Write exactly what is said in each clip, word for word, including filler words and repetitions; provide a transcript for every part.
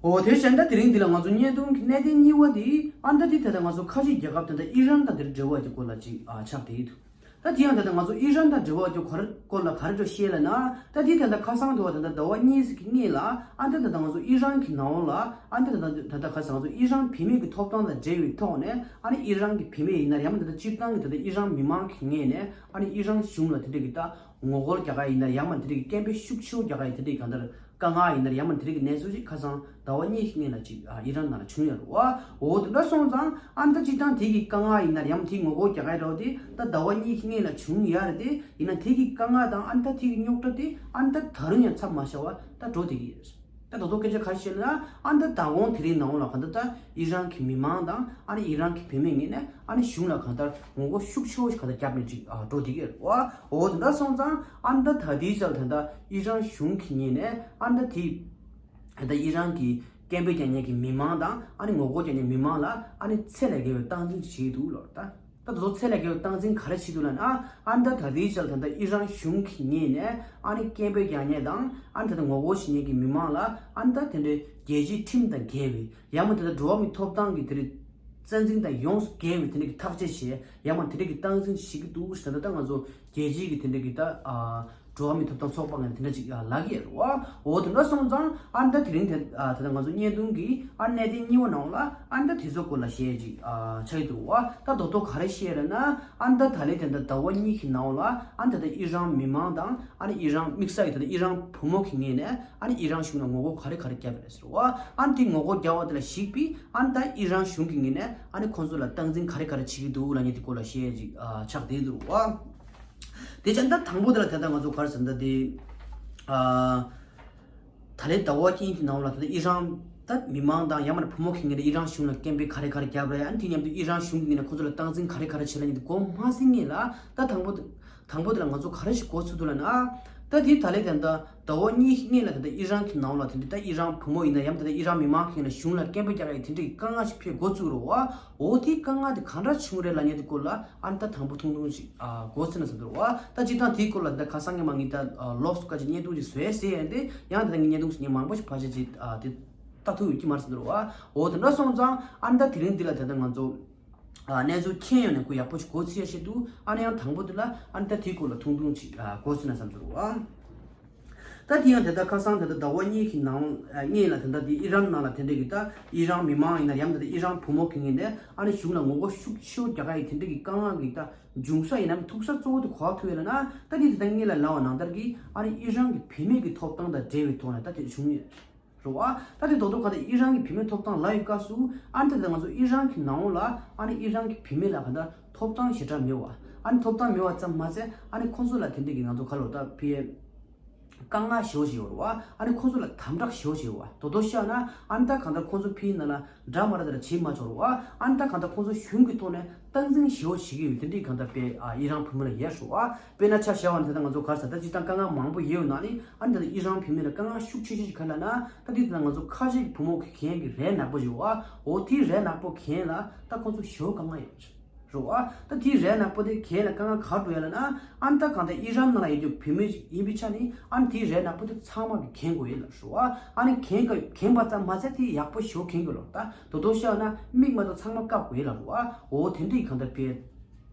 འོ་དེ་བཞིན་ད་དེ་རིང་འདི་ལ་ང་ཚོ་བརྙན་ཐུང་གི་གནད་དོན་གཉིས་པ་དེ་ཨ་ད་དེ་ད་ལྟ་ང་ཚོ་ཁ་ཆེ་རྒྱལ་ཁབ་ད་ལྟ་ཨི་རན་དང་དེར་འབྲེལ་བ་གྱི་སྐོར་ལ་ཅིག་ཨ་ཆགས་བསྡད་ཡོད་འདུག་ད་དེ་ཡང་ད་ལྟ་ང་ཚོ་ཨི་རན་དང་འབྲེལ་བ་གྱི་ག་རེ་སྐོར་ལ་ག་རེ་འདྲ་བཤད་ལབ་ན། ད་དེ་ད་ལྟ་ཁ་སང་དུ་བ་ད་ལྟ་ཟླ་བ་གཉིས་ཀྱི་སྔོན་ལ་ཨ་ད་ད་ལྟ་ང་ཚོ་ཨི་རན་གྱི་ནང་ལ་ཨ་ད་ད་ད་ད་ཁ་སང་ང་ཚོ་ཨི་རན་བུད་མེད་ཀྱི་ཐོབ་ཐང་དང་འབྲེལ་བའི་ཐོག་ནས་ཨ་ནི་ཨི་རན་གྱི་བུད་མེད་ཡིན་ན་ཡང་ད་ལྟ་སྤྱིར་བཏང་གི་ད་ལྟ་ཨི་རན་མི་མང་གི་ངོས་ནས་ཨ་ནི་ཨི་རན་གཞུང་ལ་དེ་འདྲ་གི་ད་ངོ་རྒོལ་རྒྱག་ག་ཡིན་ན་ཡང་མ་དེ་འདྲ་གི་སྐད་འབོད་ཤུགས་ཆེ་བོ་རྒྱག་ག་ཡིན་དེ་འདྲ་གི་གང་ལྟར་དཀའ་ངལ་ཡིན་ན་ཡང་མ་དེ་འདྲ་གི་གནས་ཚུལ་ཞིག་ཁ་སང་ཟླ་བ་གཉིས་ཤིག་སྔོན་ལ་ཅིག་ཨ་ཨི་རན་ནང་ལ་བྱུང་ཡོད་རེད་བ། འོ་དེ་འདྲ་སོང་ཙང་ཨ་ནི་ད་སྤྱིར་བཏང་དེ་གི་དཀའ་ངལ་ཡིན་ན་ཡང་མ་དེ་ངོ་རྒོལ་རྒྱག་ག་ཡིན་རེད་བ། དེ་ད་ཟླ་བ་གཉིས་ཤིག་སྔོན་ལ་བྱུང་ཡོད་རེད། དེ་ཡིན་ན་དེ་གི་དཀའ་ངལ་དང་ཨ་ནི་ད་དེ་གི་རྙོག་དྲ་དེ་ཨ་ནི་ད་ད་རུང་ཡང་ཚབས་མ་ཤ་བ་ད་འགྲོ་བསྡད་ཀྱི་ཡོད་རེད། ད་ད་དུང་སྐད་ཆ་ག་རེ་བཤད་ན་ཨ་ནི་ད་ད་གོང་དེ་རིང་ནང་ལ་ག་འདི་ད་ཨི་རན་གྱི་མི་མང་དང་ཨ་ནི་ཨི་རན་གྱི་བུད་མེད་ངོས་ནས་ཨ་ནི་གཞུང་ལ་གང་ལྟར་ངོ་རྒོལ་ཤུགས་ཆེ་བོ་ཞིག་གང་ལྟར་བརྒྱབ་ནས་ཅིག་ཨ་འགྲོ་བསྡད་ཀྱི་ཡོད་རེད་བ། འོ་དེ་འདྲ་སོང་ཙང་ཨ་ནི་ད་ད་ལྟའི་ཆར་ད་ལྟ་ཨི་རན་གཞུང་གི་ངོས་ནས་ཨ་ནི་ད་དེ་ད་ལྟ་ཨི་རན་གྱི་སྐད་འབོད་རྒྱག་མཁན་གྱི་མི་མང་དང་ཨ་ནི་ངོ་རྒོལ་རྒྱག་མཁན་མི་མང་ལ་ཨ་ནི་ཚད་ལས་བརྒལ་བའི་སྟངས་འཛིན་བྱེད་ཀྱི་འདུག་ལབ་ད། ད་དེ་ཚོ་ཚད་ལས་བརྒལ་བའི་སྟངས་འཛིན་ག་རེ་བྱེད་འདུག་ལབ་ན། ཨ་ནི་ད་ད་ལྟའི་ཆར་ད་ལྟ་ཨི་རན་གཞུང་གི་ངོས་ནས་ཨ་ནི་སྐད་འབོད་རྒྱག་མཁན་དང་ཨ་ནི་ད་ལྟ་ངོ་རྒོལ་བྱེད་མཁན་གྱི་མི་མང་ལ་ཨ་ནི་ད་དེ་འདྲའི་རྒྱལ་སྤྱིའི་ཁྲིམས་དང་འགལ་བའི་ཡང་མིན་ད་ལྟ་འགྲོ་བ་མིའི་ཐོབ་ཐང་གི་དེ་རིགས་རྩ་འཛིན་དང་ཡོངས་སུ་འགལ་བའི་དེ་འདྲ་གི་ཐག་གཅོད་བྱས་ཡང་མིན་དེ་འདྲ་གི་སྟངས་འཛིན་བྱེད་ཀྱི་འདུག་ཟེར་ད་ལྟ་ང་ཚོ་རྒྱལ་སྤྱིའི་གི་དེ་འདྲ་གི་ད་ཨ། འགྲོ་བ་མིའི་ཐོབ་ཐང་ཚོགས་པ་ངོས་ནས་དེ་འདྲ་ཅིག་ལབ་ཀྱི་ཡོད་རེད་བ། འོ་དེ་འདྲ་སོང་ཙང་ཨ་ནི་ད་དེ་རིང་དེ་ད་ལྟ་ང་ཚོ་བརྙན་ཐུང་གི་ཨ་གནད་དོན་གཉིས་པ་ནང་ལ་ཨ་ནི་ད་དེ་ཚོ་སྐོར་ལ་བཤད་ཅིག་ཆགས་ཀྱི་འདུག་བ། ད་རྡོག་རྡོག་ག་རེ་བཤད་རེད་ན། ཨ་ནི་ད་ད་ལན་དེ་འདྲ་ཟླ་བ་གཉིས་ཀྱི་ནང་ལ་ཨ་ནི་ད་ལྟ་ཨི་རན་མི་མང་དང་ཨ་ནི་ཨི་རན་དམིགས་བསལ་གྱི་ད་ལྟ་ཨི་རན་བུ་མོ་གི་ངོས་ནས་ཨ་ནི་ཨི་རན་གཞུང་ལ་ངོ་རྒོལ་ག་རེ་ག་རེ་བརྒྱབ་པ་རེད་ཟེར་བ། ཨ་ནི་དེ་ངོ་རྒོལ་བརྒྱབ་པ་དེ་ལ་གཞིགས་པའི་ཨ་ནི་ད་ཨི་རན་གཞུང་གི་ངོས་ནས་ཨ་ནི་ཁོང་ཚོ་ལ་སྟངས་འཛིན་ག་རེ་ག་རེ་བྱེད་ཀྱི་འདུག་ལབ་མཁན་དེ་སྐོར་ལ་བཤད་ཅིག་ཆགས་བསྡད་འདུག་བ། དེ་བྱས་ད་དང་པོ་དེ་ལ་ད་ལྟ་ང་ཚོ་ག་རེ་ཟེར་ན་ད་དེ། ཨ། ད་ལན་ཟླ་བ་གཅིག་གི་ནང་ལ་ད་ལྟ་ཨི་རན་ད་མི་མང་དང་ཡང་མིན་བུ་མོ་གི་ངོས་ནས་ཨི་རན་གཞུང་ལ་སྐད་འབོད་ག་རེ་ག་རེ་བརྒྱབ་རེད། ཨ་ནི་དེ་མཉམ་དུ་ཨི་རན་གཞུང་གི་ངོས་ནས་ཁོ་ཚོ་ལ་སྟངས་འཛིན་ག་རེ་ག་རེ་བྱེད་ལབ་མཁན་དེ་གོ་མ་ཟིན་སྔོན་ལ་ད་དང་པོ་དེ་དང་པོ་དེ་ལ་ང་ཚོ་ག་རེ་ཞིག་གོ་ཚུལ་འདུག་ལབ་ན། ད་དེ་ད་ལན་ད་ལྟ་ཟླ་བ་གཉིས་ཤིག་སྔོན་ལ་ད་ལྟ་ཨི་རན་གྱི་ནང་ལ་དེ་འདྲ་ད་ཨི་རན་བུ་མོ་ཡིན་ན་ཡང་ད་ལྟ་ཨི་རན་མི་མང་གི་ངོས་ནས་གཞུང་ལ་སྐད་འབོད་རྒྱག་ཡ་དེ་འདྲའི་དཀའ་ངལ་ཞིག་ཕེབས་འགོ་བཙུགས་རེད་བ། འོ་དེའི་དཀའ་ངལ་དེ་ག་འདྲ་བྱུང་རེད་ལབ་མཁན་དེ་སྐོར་ལ་ཨ་ནི་ད་དང་པོ་ཐུང་ཐུང་ཞིག་ཨ་གོ་ཚུལ་ན་ཟེར་འདུག་བ། ད་སྤྱིར་བཏང་དེའི་སྐོར་ལ་ད་ཁ་སང་ངས་མ་ངས་ད་ལོགས་སུ་ཁ་ཅིག་བརྙན་ཐུང་ཅིག་བཟོས་ཟེར་ཡ་དེ་ཡང་ད་ལྟ་ངས་བརྙན་ཐུང་ཞིག་ངས་མང་པོ་ཞིག་ཕལ་ཆེར་ཅིག་ཨ་དེ་ལྟ་ཐུབ་ཡོད་ཀྱི་མ་རེད་ཟེར་འདུག་བ། འོ་དེ་འདྲ་སོང་ཙང་ཨ་ནི་ད་དེ་རིང་འདི་ལ་ད་ལྟ་ང་ཚོ་ཨ་གནས་ཚུལ་མཁྱེན་ཡོང་ནས་ཁོ་ཡག་པོ་ཞིག་གོ་ཚུལ་ཡ་ཤེས་འདུག་ཨ་ནི་ཡང་དང་པོ་དེ་ལ་ཨ་ནི་ད་དེའི་སྐོར་ལ་ཐུང་ཐུང་ཅིག་ཨ་གོ་ཚུལ་ན་བསམ་འདུག་བ། ད་དེ་ཡང་དེ་ལྟར་ཁ་སང་དེ་ལྟར་ཟླ་བ་གཉིས་ཀྱི་ནང་སྔོན་ལ་དེ་ལྟར་དེ་ཨི་རན་ནང་ལ་དེ་འདྲ་གི་ད་ཨི་རན་མི་མང་ཡིན་ན་ཡང་དེ་ལྟར་ཨི་རན་བུ་མོ་གི་ངོས་ནས་ཨ་ནི་གཞུང་ལ་ངོ་རྒོལ་ཤུགས་ཆེ་བོ་རྒྱག་ག་ཡི་དེ་འདྲ་གི་དཀའ་ངལ་གི་ད་འབྱུང་ས་ཡིན་ནམ་ཐུག་ས་གཙོ་བོ་དེ་ག་པར་ཐུག་ཡོད་ལབ་ན། ད་དེ་དེ་ལྟར་སྔོན་ལ་ལབ་པ་ནང་ལྟར་གི་ཨ་ནི་ཨི་རན་གི་བུད་མེད་ཀྱི་ཐོབ་ཐང་དང་འབྲེལ་བའི་ཐོག་ནས་ད་དེ་བྱུང་ཡོད་རེད་བ། ད་དེ་རྡོག་རྡོག་ག་ད་ཨི་རན་གི་བུད་མེད་ཐོབ་ཐང་ལབ་ཡོད་སྐབས་སུ་ཨ་ནི་ད་ལྟ་ང་ཚོ་ཨི་རན་གི་ནང་ལོགས་ལ་ཨ་ནི་ཨི་རན་གི་བུད་མེད་ལ་ག་ད་ཐོབ་ཐང་ཞེ་དྲག་མེད་བ། ཨ་ནི་ཐོབ་ཐང་མེད་བ་ཙམ་མ་ཟད་ཨ་ནི་ཁོང་ཚོ་ལ་དེ་འདྲ་གི་ང་ཚོ་ག་ལབ་ད་ཕི་དཀའ་ངལ་ཞེ་པོ་ཞིག་ཡོད་རེད་བ། ཨ་ནི་ཁོང་ཚོ་ལ་དམ་དྲག་ཞེ་པོ་ཞིག་ཡོད་བ། རྡོག་རྡོག་བཤད་ན་ཨ་ནི་ད་གང་ལྟར་ཁོང་ཚོ་ཕིའི་ནང་ལ་འདྲ་མ་འདྲ་དེ་འདྲ་བྱེད་མ་ཆོག་རེད་བ། ཨ་ནི་ད་གང་ལྟར་ཁོང་ཚོ་གཞུང་གི་ཐོག་ནས་སྟངས་འཛིན་ཞེ་པོ་བྱེད་ཀྱི་ཡོད་དེ་འདྲའི་གང་ལྟར་དཔེ་ཨ་ཨི་རན་བུ་མོ་ལ་ཡོད་རེད་བ། དཔེར་ན་ཆ་བཞག་པ་ན་ད་ལྟ་ང་ཚོ་ག་རེ་ཟེར་ད་སྤྱིར་བཏང་དཀའ་ངལ་མང་པོ་ཡོད་ནང་ནས་ཨ་ནི་ད་ལྟ་ཨི་རན་བུད་མེད་ལ་དཀའ་ངལ་ཤུགས་ཆེ་ཤོས་ཤིག་ག་རེ་ལབ་ན། ད་འདི་ད་ལྟ་ང་ཚོ་ཁ་ཆེ་གི་བུ་མོ་གི་གྱོན་གྱི་རས་ནག་པོ་ཡོད་བ། འོ་དེའི་རས་ནག་པོ་གྱོན་ལ་ད་ཁོང་ཚོ་ཞེ་པོ་དཀའ་ངལ་ཡོད་རེད་བ། ད་དེའི་རས་ནག་པོ་དེ་གྱོན་ལ་དཀའ་ངལ་ག་རེ་འདུག་ཡ་ལབ་ན། ཨ་ནི་ད་གང་ལྟར་ཨི་རན་ནང་ལ་ཡོད་རྒྱུ་བུད་མེད་ཅིག་ཡིན་པའི་ཆ་ནས་ཨ་ནི་དེའི་རས་ནག་པོ་དེ་ཚང་མ་གི་གྱོན་དགོས་ཡོད་ལབ་རེད་བ། ཨ་ནི་གྱོན་ག་གྱོན་པ་ཙམ་མ་ཟད་དེ་ཡག་པོ་ཞེ་པོ་གྱོན་དགོས་ལབ། ད་རྡོག་རྡོག་བཤད་ན་མིག་མ་གཏོགས་ཚང་མ་བཀབ་དགོས་ཡོད་ལབ་རེད་བ། འོ་དེ་འདྲའི་གང་ལྟར་དཔེ།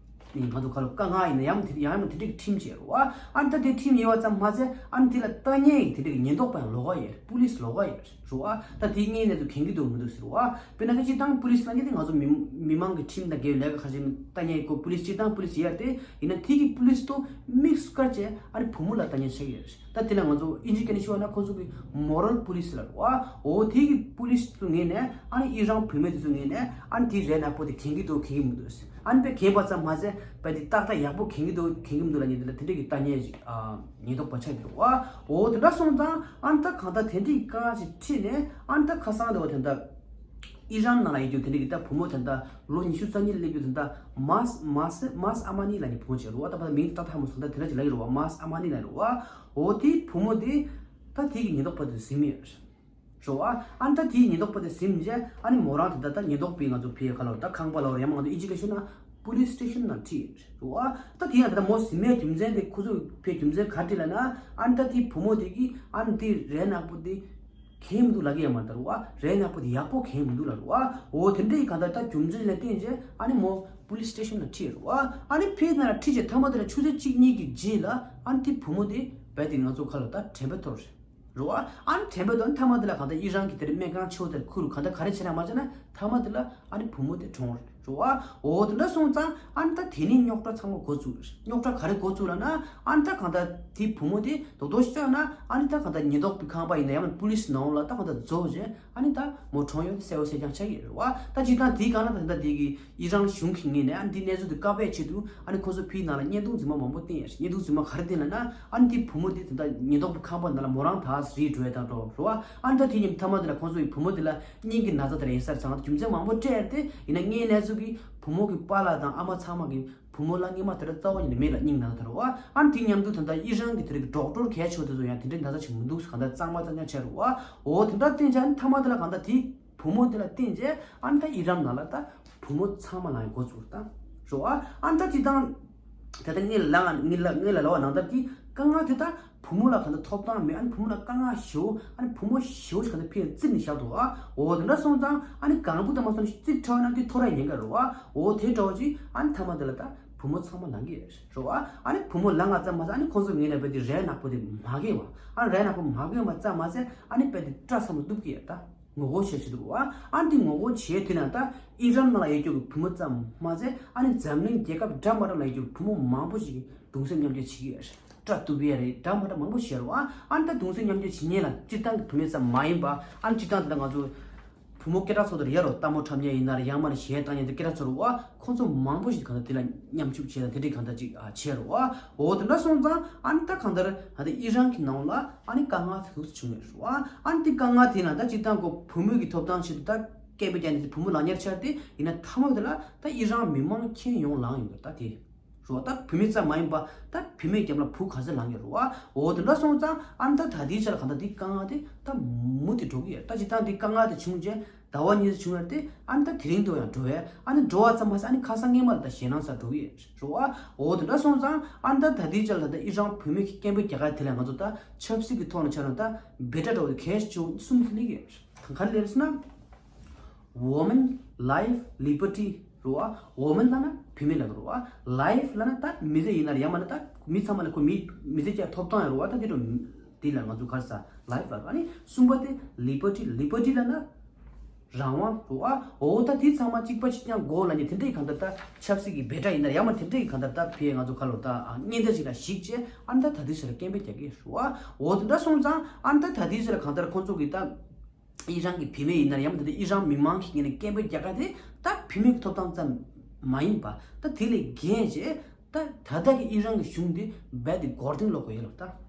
ང་ཚོ་ཁ་ལོ་དཀའ་ངལ་ཡིན་ན་ཡང་དེ་ཡང་ཡང་དེ་འདྲའི་ཁྲིམས་བཅད་རེད་བ། ཨ་ནི་ད་དེ་ཁྲིམས་ཡོད་པ་ཙམ་མ་ཟད་ཨ་ནི་དེ་ལ་ལྟ་ཉན་ཡིན་དེ་འདྲའི་ཉེན་རྟོག་པ་ཡང་ལོགས་ཀ་ཡོད་རེད། པུ་ལིས་ལོགས་ཀ་ཡོད་རེད་བ། ད་དེ་ངས་ནས་ཚོ་གན་གི་འདུག་མི་འདུག་ཟེར་བ། དཔེར་ན་ད་སྤྱིར་བཏང་པུ་ལིས་ལ་ཉེ་དེ་ང་ཚོ་མི་མི་མང་གི་ཁྲིམས་དང་འགལ་བའི་ལས་ཀ་ཁ་ཤས་ལྟ་ཉན་ཡིན་ཁོ་པུ་ལིས་སྤྱིར་བཏང་པུ་ལིས་ཡོད་རེད། དེ་ཡིན་ན་དེ་གི་པུ་ལིས་ཚོ་དམིགས་སུ་བཀར་བྱས་ཨ་ནི་བུ་མོ་ལ་ལྟ་ཉན་བྱེད་ཀྱི་ཡོད་རེད། ད་དེ་ལ་ང་ཚོ་ཨིན་ཇི་སྐད་ནས་ཞུ་བ་ན་ཁོ་ཚོ་གི་མོ་རལ་པུ་ལིས་ལབ་རེད་བ། འོ་དེ་གི་པུ་ལིས་ཚོ་ངོས་ནས་ཨ་ནི་ཨི་རན་བུད་མེད་དེ་ཚོ་ངོས་ནས་ཨ་ནི་དེའི་རས་ནག་པོ་དེ་གན་གི་འདུག་གན་གི་མི་འདུག་ཟེར། ཨ་ནི་དཔེ་གན་པ་ཙམ་མ་ཟད་དཔེ་དེ་ཏག་ཏག་ཡག་པོ་གན་གི་འདུག་གན་གི་མི་འདུག་ལབ་ཉེ་དེ་ལ་དེ་འདྲ་གི་ལྟ་ཉན་ཞིག་ཨ་ཉེན་རྟོག་པ་ཆགས་ཀྱི་འདུག་བ། འོ་དེ་འདྲ་སོང་ཙང་ཨ་ནི་ད་གང་ལྟར་དེ་འདྲའི་དཀའ་ངལ་ཞིག་འཕྲད་ནས་ཨ་ནི་ད་ཁ་སང་དེ་བ་དེ་འདྲ་ཨི་རན་ནང་ལ་ཡོད་རྒྱུ་དེ་འདྲ་གི་ད་བུ་མོ་དེ་འདྲ་ལོ་ཉི་ཤུ་རྩ་གཉིས་སླེབས་རྒྱུ་དེ་འདྲ་མཱས་མཱས་མཱས་ཨ་མ་ནི་ལབ་ནས་བུ་མོ་ཅིག་རེད་བ། ད་བར་མིང་ཏག་ཏག་མ་སོང་ད་དེ་འདྲ་ཅིག་ལབ་ཀྱི་རེད་བ། མཱས་ཨ་མ་ནི་ལབ་རེད་བ། འོ་དེ་བུ་མོ་དེ་ད་དེ་གི་ཉེན་རྟོག་པ་དེ་ཟིན་མེད་རེད། རེད་བ། ཨ་ནི་ད་དེའི་ཉེན་རྟོག་པ་དེ་ཟིན་རྗེས་ཨ་ནི་མོ་རང་དེ་ད་ད་ཉེན་རྟོག་པས་ང་ཚོ་ཕེ་ཁ་ལ་ད་ཁང་པ་ལ་ཡང་མ་ང་ཚོ་ཨི་ཇི་ག་ཤོད་ན་པུ་ལིས་སི་ཊེ་ཤན་ནང་ཁྲིད་རེད་བ། ད་དེ་ཡང་ད་ད་མོ་ཟིན་མེད་རྒྱུ་མཚན་དེ་ཁོ་ཚོ་ཕེ་རྒྱུ་མཚན་ག་རེ་ལབ་ན་ཨ་ནི་ད་དེའི་བུ་མོ་དེ་གིས་ཨ་ནི་དེ་རས་ནག་པོ་དེ་ གང་ཡང་མི་འདུག་ལབ་ཀྱི་ཡོད་མ་རེད་ད་རེད་བ། རས་ནག་པོ་དེ་ཡག་པོ་གང་ཡང་མི་འདུག་ལབ་རེད་བ། འོ་དེ་འདྲ་ཡི་གང་ལྟར་ད་རྒྱུ་མཚན་ལ་བརྟེན་བྱས་ཨ་ནི་མོ་པུ་ལིས་སི་ཊེ་ཤན་ལ་ཁྲིད་རེད་བ། ཨ་ནི་ཕྱིའི་ནང་ལ་ཁྲིད་བྱས་མཐའ་མ་དེ་ལ་ཆུ་ཚོད་གཅིག་གཉིས་ཀྱི་རྗེས་ལ་ཨ་ནི་དེ་བུ་མོ་དེ་རྦད་དེ་ང་ཚོ་ཁ་ལ་ད་དྲན་པ་ཐོར་རེད་བ། ཨ་ནི་དྲན་པ་ཐོར་མཐའ་མ་དེ་ལ་གང་ལྟར་ཨི་རན་གྱི་དེར་སྨན་ཁང་ཆེ་བོ་དེར་ཁུར་གང་ལྟར་ག་རེ་བྱས་ན་མ་བྱས་ན་མཐའ་མ་དེ་ལ་ཨ་ནི་བུ་མོ་དེ་གྲོངས་རེད་བ། འོ་དེ་འདྲ་སོང་ཙང་ཨ་ནི་ད་དེ་ནས་རྙོག་དྲ་ཚང་མ་འགོ་བཙུགས་རེད། རྙོག་དྲ་ག་རེ་འགོ་བཙུགས་ལབ་ན་ཨ་ནི་ད་གང་ལྟར་དེ་བུ་མོ་དེ་རྡོག་རྡོག་ཤོད་ན་ཨ་ནི་ད་གང་ལྟར་ཉེན་རྟོག་པའི་ཁང་པ་ཡིན་ན་ཡང་ན་པུ་ལིས་ནང་ལ་ད་གང་ལྟར་རྫོགས་རྗེས་ཨ་ནི་ད་མོ་གྲོངས་ཡོད་གསལ་བོ་གསལ་རྐྱང་ཆགས་ཀྱི་རེད་བ། ད་སྤྱིར་བཏང་དེའི་སྒང་ལ་ད་ད་དེ་གི་ཨི་རན་གཞུང་གི་ངོས་ནས་ཨ་ནི་དེ་གནས་ཚུལ་དེ་བཀག་པའི་ཆེད་དུ་ཨ་ནི་ཁོ་ཚོ་ཕིའི་ནང་ལ་བརྙན་ཐུང་རྫུན་མ་མང་པོ་བསྟན་ཡོད་རེད། བརྙན་ཐུང་རྫུན་མ་ག་རེ་བསྟན་ལབ་ན་ཨ་ནི་དེ་བུ་མོ་དེ་ད་ལྟ་ཉེན་རྟོག་པའི་ཁང་པ་ནང་ལ་མོ་རང་ད་རིལ་འགྲོ་ཡ་དང་འགྲོ་རེད་བ། ཨ་ནི་ད་དེ་ཉིན་མཐའ་མ་དེ་ལ་ཁོ་ཚོ་ཡི་བུ་མོ་དེ་ལ་སྙིང་གི་ན་ཚ་དེ་ལ་ཡིན་ས་རེད་ཚང་རྒྱུ་མཚན་མང་པོ་སྤྲད་ཡོད་རེད། དེ་ཡིན་ན་ངའི་གནས་ཚུལ་གྱི་བུ་མོ་གི་པཱ་ལགས་དང་ཨ་མ་ཚང་མ་གི་བུ་མོ་ལ་སྔོན་མ་དེ་འདྲ་རྩ་བ་ཉིད་ནས་མེད་ལ་སྙིང་ན་ཚ་དེ་རེད་བ། ཨ་ནི་དེ་མཉམ་དུ་ད་ལྟ་ཨི་རན་གྱི་དེ་རིགས་ཌོག་ཊར་གལ་ཆེ་བ་དེ་ཚོ་ཡང་དེ་འདྲའི་ན་ཚ་ཞིག་མི་འདུག་གང་ལྟར་གཙང་མ་གཙང་རྐྱང་བྱས་རེད་བ། འོ་དེ་འདྲ་བསྟན་བྱས་ཨ་ནི་མཐའ་མ་དེ་ལ་གང་ལྟར་དེ་བུ་མོ་དེ་ལ་བསྟན་བྱས་ཨ་ནི་ད་ཨི་རན་ནང་ལ་ད་བུ་མོ་ཚང་མ་ལངས་འགོ་ཚུགས་ད་རེད་བ། ཨ་ནི་ད་སྤྱིར་བཏང་ད་ལྟ་ངས་ལབ་ངས་ལབ་ངས་ལབ་ལབ་པ་ནང་ལྟར་གྱི་དཀའ་ངལ་དེ་ད་བུ་མོ་ལ་གང་ལྟར་ཐོབ་ཐང་མེད། ཨ་ནི་བུ་མོ་ལ་དཀའ་ངལ་ཞེ་པོ་ཨ་ནི་བུ་མོ་ཞེ་པོ་ཞིག་གང་ལྟར་ཕར་བཙིར་ནས་བཞག་འདུག་ཨ། འོ་དེ་འདྲ་སོང་ཙང་ཨ་ནི་གང་པོ་དེ་མ་སོང་ན་བཙིར་ཁྲོ་ན་དེ་ཐོ་རངས་ཉེན་ཁ་རེད་བ། འོ་དེ་འདྲ་བོ་ཅིག་ཨ་ནི་མཐའ་མ་དེ་ལ་ད་བུ་མོ་ཚང་མ་ལངས་ཀྱི་རེད་བ། ཨ་ནི་བུ་མོ་ལངས་པ་ཙམ་མ་ཟད་ཨ་ནི་ཁོང་ཚོ་ངོས་ནས་རྦད་དེ་རས་ནག་པོ་དེ་མ་གོན་བ། ཨ་ནི་རས་ནག་པོ་མ་གོན་པ་ཙམ་མ་ཟད་ཨ་ནི་རྦད་དེ་སྐྲ་ཚང་མ་གཏུབ་ཀྱི་ཡོད་ད། ངོ་རྒོལ་བྱེད་བཞིན་འདུག་བ། ཨ་ནི་དེ་ངོ་རྒོལ་བྱེད་དུས་ན་ད་ཨི་རན་ནང་ལ་ཡོད་རྒྱུ་གི་བུ་མོ་ཙམ་མ་ཟད་ཨ་ནི་འཛམ་གླིང་རྒྱལ་ཁབ་འདྲ་མ་འདྲ་ལ་ཡོད་རྒྱུ་གི་བུ་མོ་མང་པོ་ཞིག་གིས་གདུང་སེམས་མཉམ་སྐྱེད་བྱེད་ཀྱི་ཡོད་རེད། སྐྲ་གཏུབ་ཡས་རེད། འདྲ་མ་འདྲ་མང་པོ་བྱས་རེད་བ། ཨ་ནི་ད་གདུང་སེམས་མཉམ་སྐྱེད་བྱེད་མཁན་ལ་སྤྱིར་བཏང་གི་བུད་མེད་ཙམ་མ་ཡིན་པ་ཨ་ནི་སྤྱིར་བཏང་དེ་ད་ང་ཚོ་བུ་མོ་སྐད་གྲགས་ཚོགས་དེར་ཡ་རོ་ལྟད་མོ་འཁྲབ་མཁན་ཡིན་ན་རེད། ཡང་མ་ནི་གཞས་བཏང་མཁན་དེ་སྐད་གྲགས་ཚོགས་རེད་བ། ཁོང་ཚོ་མང་པོ་ཞིག་གང་ལྟར་དེ་ལ་མཉམ་ཞུགས་བྱས་དང་དེ་འདྲའི་གང་ལྟར་ཅིག་ཨ་བྱས་རེད་བ། འོ་དེ་འདྲ་སོང་ཙང་ཨ་ནི་ད་གང་ལྟར་ཨ་ནི་ཨི་རན་གྱི་ནང་ལ་ཨ་ནི་དཀའ་ངལ་དེ་འདུག་སེ་བྱུང་ཡོད་རེད་བ། ཨ་ནི་དེ་དཀའ་ངལ་དེ་ན་ད་སྤྱིར་བཏང་གོ་བུད་མེད་ཀྱི་ཐོབ་ཐང་ཆེད་དུ་ད་སྐད་འབོད་རྒྱག་ནས་བུ་མོ་ལག་ཉར་བྱས་ཏེ་ཡིན་ན་མཐའ་མ་དེ་ལ་ད་ཨི་རན་མི་མང་ཁྱོན་ཡོངས་ལངས་ཡོང་གི་རེད་ད་དེ། རེད་བ། ད་བུད་མེད་ཙམ་མ་ཡིན་པ་ད་བུད་མེད་རྒྱབ་ལ་བུ་ག་ཚོད་ལངས་ཡོད་རེད་བ། འོ་དེ་འདྲ་སོང་ཙང་ཨ་ནི་ད་ད་ལྟའི་ཆར་གང་ལྟར་དེ་དཀའ་ངལ་དེ་ད་མུ་མཐུད་འགྲོ་གི་ཡོད། ད་སྤྱིར་བཏང་དེ་དཀའ་ངལ་དེ་བྱུང་རྗེས་ཟླ་བ་གཉིས་བྱུང་ཡོད་དེ་ཨ་ནི་ད་དེ་རིང་དུ་ཡང་འགྲོ་བས། ཨ་ནི་འགྲོ་བ་ཙམ་མ་ཟད་ཨ་ནི་ཁ་སང་སྔོན་མ་ལ་ད་ཞེད་སྣང་ཚ་འགྲོ་གི་ཡོད་རེད་བ། འོ་དེ་འདྲ་སོང་ཙང་ཨ་ནི་ད་ད་ལྟའི་ཆར་ལ་ད་ཨི་རན་བུད་མེད་ཀྱི་སྐད་འབོད་རྒྱག་ག་དེ་ལ་ང་ཚོ་ད་ཆབ་སྲིད་ཀྱི་ཐོག་ནས་ཆ་ན་ད་འབོད་སྒྲ་འདྲ་བོ་གལ་ཆེ་གསུམ་གྱི་སླེབས་ཀྱི་ཡོད་རེད། ག་རེ་སླེབས་ཟེར་ན། Women, Life, Liberty རེད་བ། Women ལབ་ན་བུད་མེད་ལབ་རེད་བ། Life ལབ་ན་ད་མི་ཚེ་ཡིན་ན་ཡང་མིན་ན་ད་མི་ཚང་མ་ལ་ཁོ་མི་མི་ཚེ་སྐྱེལ་ཐོབ་ཐང་ཡོད་རེད་བ། ད་དེ་འདྲ་དེ་ལ་ང་ཚོ་ག་རེ་ཟ་Life ལབ་རེད་བ། ཨ་ནི་གསུམ་པ་དེ་Liberty, Liberty ལབ་ན་རང་དབང་རེད་བ། འོ་ད་དེ་ཚང་མ་གཅིག་པ་གཅིག་རྐྱང་དགོས་ལབ་ནས་དེ་འདྲའི་གང་ལྟར་ད་ཆབ་སྲིད་ཀྱི་འབོད་སྒྲ་ཡིན་ན་ཡང་མིན་དེ་འདྲའི་གང་ལྟར་ད་ཕའི་ང་ཚོ་ཁ་ལོ་ད་སྙན་ཐོ་ཞིག་ལ་གཞིགས་བྱས་ཨ་ནི་ད་ད་དེ་ཚོ་ལ་སྐད་འབོད་རྒྱག་གི་རེད་བ། འོ་དེ་འདྲ་སོང་ཙང་ཨ་ནི་ད་ད་དེ་ཚོ་ལ་གང་ལྟར་ཁོང་ཚོ་གི་ད། ཨི་རན་གྱི་བུད་མེད་ཡིན་ན་ཡང་མིན་ད་ཨི་རན་མི་མང་གི་ངོས་ནས་སྐད་འབོད་རྒྱག་ག་དེ་ད་བུད་མེད་ཀྱི་ཐོབ་ཐང་ཙམ་མ་ཡིན་པ་ད་དེ་ལས་འགལ་བྱས་ད་ད་ལྟ་གི་ཨི་རན་གྱི་གཞུང་འདི་རྦད་དེ་མགོ་རྟིང་སློག་དགོས་ཡོད་ལབ་ད།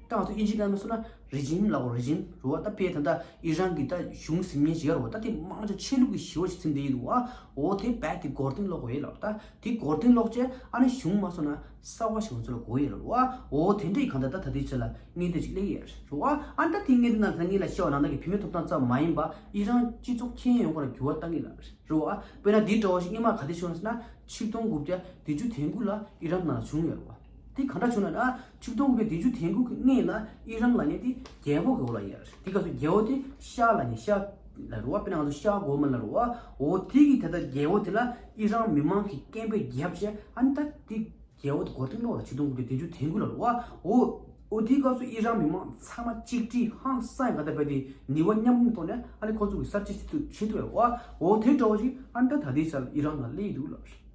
ད་ང་ཚོ་ཨིན་ཇིའི་སྐད་ནང་གསུངས་ན་རི་ཇིམ་ལབ་དགོས། རི་ཇིམ་རེད་བ། ད་དཔེ་ད་ལྟ་ཨི་རན་གྱི་ད་གཞུང་ཟིན་མཁན་ཞིག་ཡོད་རེད་བ། ད་དེ་མང་ཆེ་ཆོས་ལུགས་ཀྱི་ཞི་བ་ཞིག་འཛིན་བསྡད་ཡོད་འདུག་བ། འོ་དེ་རྦད་དེ་མགོ་རྟིང་སློག་དགོས་ཡོད་ལབ་ད། དེ་མགོ་རྟིང་སློག་བྱས་ཨ་ནི་གཞུང་མ་སོང་ན་གསར་བ་ཞིག་ང་ཚོ་ལ་དགོས་ཡོད་རེད་བ། འོ་དེ་འདྲ་ཡི་གང་ལྟར་ད་ད་ལྟའི་ཆ་ལ་སྙན་ཐོ་ཅིག་སླེབས་ཡོད་རེད་བ། ཨ་ནི་ད་དེ་སྙན་ཐོ་ནང་ད་ངེད་ལ་བཤད་པ་ནང་ལྟར་གྱི་བུད་མེད་ཐོབ་ཐང་ཙམ་མ་ཡིན་པ་ཨི་རན་སྤྱི་ཚོགས་ཁྱོན་ཡོངས་ཁོ་ན་འགྱུར་བ་གཏང་གི་ལ་རེད་བ། དཔེར་ན་འདི་འདྲ་བ་ཞིག་སྔོན་མ་ག་དུས་བྱུང་ཟེར་ན་ཆིག་སྟོང་དགུ་བརྒྱ་བདུན་ཅུ་དོན་དགུ་ལ་ཨི་རན་ནང་ལ་བྱུང་ཡོད་རེད་བ། དེ་ག་འདྲ་བྱུང་ན་ན་ཆིག་སྟོང་དགུ་བརྒྱ་བདུན་ཅུ་དོན་དགུ་གི་སྔོན་ལ་ཨི་རན་ལབ་མཁན་དེ་རྒྱལ་པོ་གི་འོག་ལ་ཡོད་རེད། དེ་སྐབས་སུ་རྒྱལ་པོ་དེ་ཤཱ་ལབ་མཁན་ཤཱ་ལབ་རེད་བ། དཔེར་ན་ང་ཚོ་ཤཱ་གོ་མ་ལབ་རེད་བ། འོ་དེ་གི་ད་ལྟ་རྒྱལ་པོ་དེ་ལ་ཨི་རན་མི་མང་གིས་སྐད་འབོད་བརྒྱབ་བྱས་ཨ་ནི་ད་དེ་རྒྱལ་པོ་དེ་མགོ་རྟིང་སློག་ལ་ཆིག་སྟོང་དགུ་བརྒྱ་བདུན་ཅུ་དོན་དགུ་ལ་རེད་བ། འོ་འོ་དེའི་སྐབས་སུ་ཨི་རན་མི་མང་ཚང་མ་གཅིག་སྒྲིལ་ཧང་སང་ཡང་ག་ད་བས་དེ་ནུས་པ་མཉམ་སྤུངས་ཐོག་ནས་ཨ་ནི་ཁོ་ཚོ་གི་གསར་བརྗེ་བྱེད་ཐུབ་བྱེད་ཐུབ་ཡོད་རེད་བ། འོ་དེ་འདྲ་བོ་ཞིག་ཨ་ནི་ད་ད་ལྟའི་ཆར་ཨི་རན་ལ་སླེབས་ཡོད་འདུག་ལབ་རེད་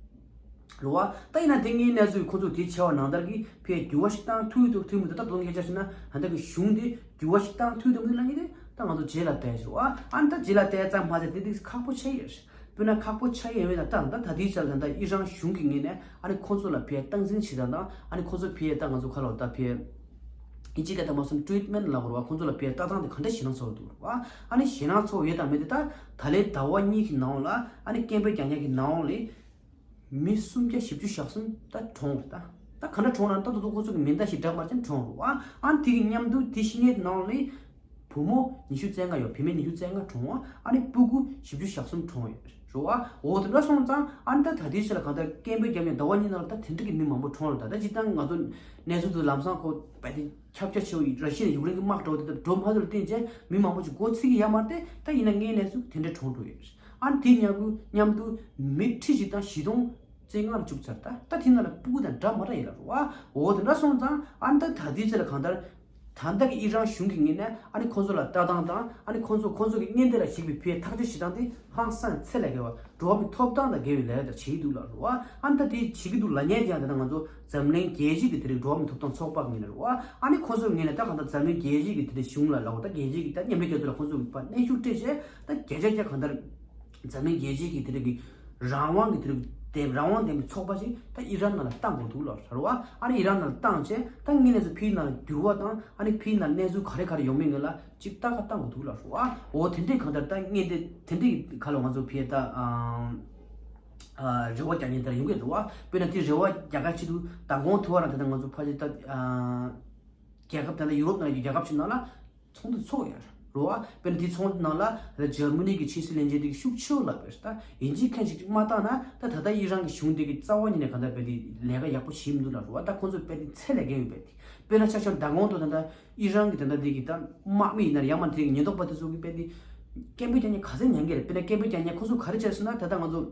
བ། ད་ཡིན་ན་དེ་སྔའི་གནས་ཚུལ་ཁོ་ཚོ་དེ་བྱས་པ་ནང་ལྟར་གྱི་ཕའི་འགྱུར་བ་ཞིག་བཏང་ཐུབ་ཡོད་འདུག་ཐུབ་མི་འདུག་ད་དོན་སྐད་ཆ་བཤད་ན་ད་ལྟ་གི་གཞུང་དེ་འགྱུར་བ་ཞིག་བཏང་ཐུབ་ཡོད་འདུག་ལབ་མཁན་དེ་ད་ང་ཚོ་རྗེས་ལ་བལྟས་ཟེར་བ། ཨ་ནི་ད་རྗེས་ལ་བལྟས་ཙམ་མ་ཟད་དེ་དེ་ཁག་པོ་ཆགས་ཡོད་རེད། དཔེར་ན་ཁག་པོ་ཆགས་ཡོད་མེད་ད་ད་ད་ལྟའི་ཆར་ད་ལྟ་ཨི་རན་གཞུང་གི་ངོས་ནས་ཨ་ནི་ཁོ་ཚོ་ལ་ཕའི་སྟངས་འཛིན་བྱེད་སྟངས་དང་ཨ་ནི་ཁོ་ཚོ་ཕའི་ད་ང་ཚོ་ཁ་ལོ་ད་ཕའི་ཨིན་ཇི་སྐད་ད་མ་སོང་ཊི་རིཊ་མེན་ཊི་ལབ་དགོས་རེད་བ། ཁོ་ཚོ་ལ་ཕའི་ལྟ་སྟངས་དེ་ག་འདྲ་ཞེད་སྣང་ཚ་བོ་འདུག་རེད་བ། ཨ་ནི་ཞེད་སྣང་ཚ་བོ་ཡོད་དང་མེད་དེ་ད་ད་ལོའི་ཟླ་བ་གཉིས་ཀྱི་ནང་ལ་ཨ་ནི་སྐད་འབོད་རྒྱག་མཁན་གྱི་ནང་ལ་མི་སུམ་བརྒྱ་བཞི་བཅུ་ཞེ་གསུམ་ད་གྲོངས་རེད་ད། ད་ག་འདྲ་གྲོངས་ན་ད་དུང་ཁོ་ཚོ་གི་མེ་མདའ་ཞིག་བསྒྲགས་མ་ཅན་གྲོངས་རེད་བ། ཨ་ནི་དེ་གི་མཉམ་དུ་དེ་ཤི་ནས་ནང་ལ་ བུ་མོ་ཉི་ཤུ་རྩ་ལྔ་ཡོད། བུད་མེད་ཉི་ཤུ་རྩ་ལྔ་གྲོངས་པ། ཨ་ནི་སྤུ་གུ་བཞི་བཅུ་ཞེ་གསུམ་གྲོངས་ཡོད་རེད་བ། འོ་དེ་འདྲ་སོང་ཙང་ཨ་ནི་ད་ད་ལྟའི་ཆ་ལ་གང་ལྟར་སྐད་འབོད་རྒྱབ་ནས་ཟླ་བ་གཉིས་ནང་ལ་ད་དེ་འདྲ་གི་མི་མང་པོ་གྲོངས་རེད། ད་ད་སྤྱིར་བཏང་ང་ཚོ་གནས་ཚུལ་དུ་ལམ་སང་ཁོ་བལ་དེ་ཁྱབ་རྒྱ་ཆེ་བ་ར་ཤི་ཡ་ཡུཀ་རེན་གྱི་དམག་འགྲོ་དེ་ད་འགྲོ་མ་ཐུབ་ལ་བརྟེན་བྱས་མི་མང་པོ་ཅིག་མགོ་ཚིག་གི་ཡ་མ་རེད། ད་ཡིན་ན་ངའི་གནས་ཚུལ་དེ་འདྲ་གྲོངས་འགྲོ་ཡོད་རེད། ཨ་ནི་དེ་མཉམ་དུ་མཉམ་དུ་མི་ཁྲི་གཅིག་དང་བཞི་སྟོང་བཙན་ཁང་ལ་བཅུག་ཚར། ད་ད་ཐེངས་ནང་ལ་སྤུ་གུ་དང་འདྲ་མ་འདྲ་ཡིན་ལ་རུ་བ། འོ་དེ་འདྲ་སོང་ཙང་ཨ་ནི་ད་ད་ལྟའི་ཆ་ལ་གང་ལྟར་ད་ལྟ་གི་ཨི་རན་གཞུང་གི་ངོས་ནས་ཨ་ནི་ཁོང་ཚོ་ལ་ལྟ་སྟངས་དང་ཨ་ནི་ཁོང་ཚོ་ཁོང་ཚོ་གི་བརྙན་དེ་ལ་གཞིགས་པའི་ཕའི་ཐག་གཅོད་བྱེད་སྟངས་དེ་ཧང་སང་ཚད་ལས་བརྒལ་བ་འགྲོ་བ་མི་ཐོབ་ཐང་དང་འགལ་བའི་ལས་ཀ་དེ་བྱེད་ཀྱི་འདུག་ལ་རུ་བ། ཨ་ནི་ད་དེ་བྱེད་ཀྱི་འདུག་ལབ་མཁན་དེ་ཡང་ད་ལྟ་ང་ཚོ་འཛམ་གླིང་རྒྱལ་སྤྱི་གི་དེ་རིང་འགྲོ་བ་མི་ཐོབ་ཐང་ཚོགས་པ་གི་ངོས་ནས་རུ་བ། ཨ་ནི་ཁོང་ཚོ་གི་ངོས་ནས་ད་གང་ལྟར་འཛམ་གླིང་རྒྱལ་སྤྱི་གི་དེ་རིང་གཞུང་ལ་ལབ་པ་ད་རྒྱལ་སྤྱི་གི་ད་མཉམ་འབྲེལ་རྒྱལ་ཚོགས་ལ་ཁོང་ཚོ་གི་ཕར་གནོན་ཤུགས་སྤྲད་བྱས་ད་བརྒྱ་ཆ་བརྒྱ་གང་ལྟར། འཛམ་གླིང་རྒྱལ་སྤྱི་གི་དེ་རིང་གི་རང་དབང་གི་དེ་རིང་ལྡན་རང་དབང་ལྡན་པའི་ཚོགས་པ་ཞིག་ད་ཨི་རན་ནང་ལ་བཏང་དགོས་འདུག་ལ་རེད་བ། ཨ་ནི་ཨི་རན་ནང་ལ་བཏང་བྱས་ད་དངོས་གནས་སུ་ཕིའི་ནང་ལ་འགྱུར་བ་དང་ཨ་ནི་ཕིའི་ནང་གནས་ཚུལ་ག་རེ་ག་རེ་ཡོང་མིན་ངེས་ལ་ཅིག་ལྟ་ག་བཏང་དགོས་འདུག་ལ་རེད་བ། འོ་དེ་འདྲའི་གང་ལྟར་ད་དངོས་དེ་དེ་འདྲའི་ག་ལ་ང་ཚོ་ཕིའི་ད་ཨ་རེ་བ་རྒྱག་མཁན་དེ་ཡོང་གི་རེད་བ། དཔེར་ན་དེ་རེ་བ་རྒྱག་ག་ཆེད་དུ་མདང་དགོང་ཐུག་པ་རང་ད་ལྟ་ང་ཚོ་ཕལ་ཆེར་ད་ཨ་རྒྱལ་ཁབ་ད་ལྟ་ཡུ་རོབ་ནང་གི་རྒྱལ་ཁབ་ཅིག་ནང་ལ། ཚོགས་འདུ་ཚོགས་ཡོད་རེད་བ། དཔེར་ན་དེའི་ཚོགས་འདུ་ནང་ལ་ད་ལྟ་འཇར་མ་ནི་གི་ཕྱི་སྲིད་བློན་ཆེན་དེ་ཤུགས་ཆེ་བོ་ལབ་པ་རེད། ད་ཡིན་གཅིག་མཁན་གཅིག་མ་བཏང་ན་ད་ད་ལྟ་ཨི་རན་གྱི་གཞུང་དེ་གི་རྩ་བ་ཉིད་ནས་གང་ལྟར་རྦད་དེ་ལས་ཀ་ཡག་པོ་བྱེད་མི་འདུག་ལབ་རེད་བ། ད་ཁོང་ཚོ་རྦད་དེ་ཚད་ལས་བརྒལ་ཡོད་རྦད་དེ། དཔེར་ན་ཆ་བཞག་མདང་དགོང་དུ་ད་ལྟ་ཨི་རན་གྱི་ད་ལྟ་དེ་གི་ད་དམག་མི་ཡིན་ན་ཡང་མ་དེ་གི་ཉེན་རྟོག་པ་དེ་ཚོ་གི་རྦད་དེ་སྐད་འབོད་རྒྱག་མཁན་ག་ཚད་ཉན་གི་རེད། དཔེར་ན་སྐད་འབོད་རྒྱག་མཁན་ཁོང་ཚོ་ག་རེ་བྱས་སོང་ན་ད་ལྟ་ང་ཚོ།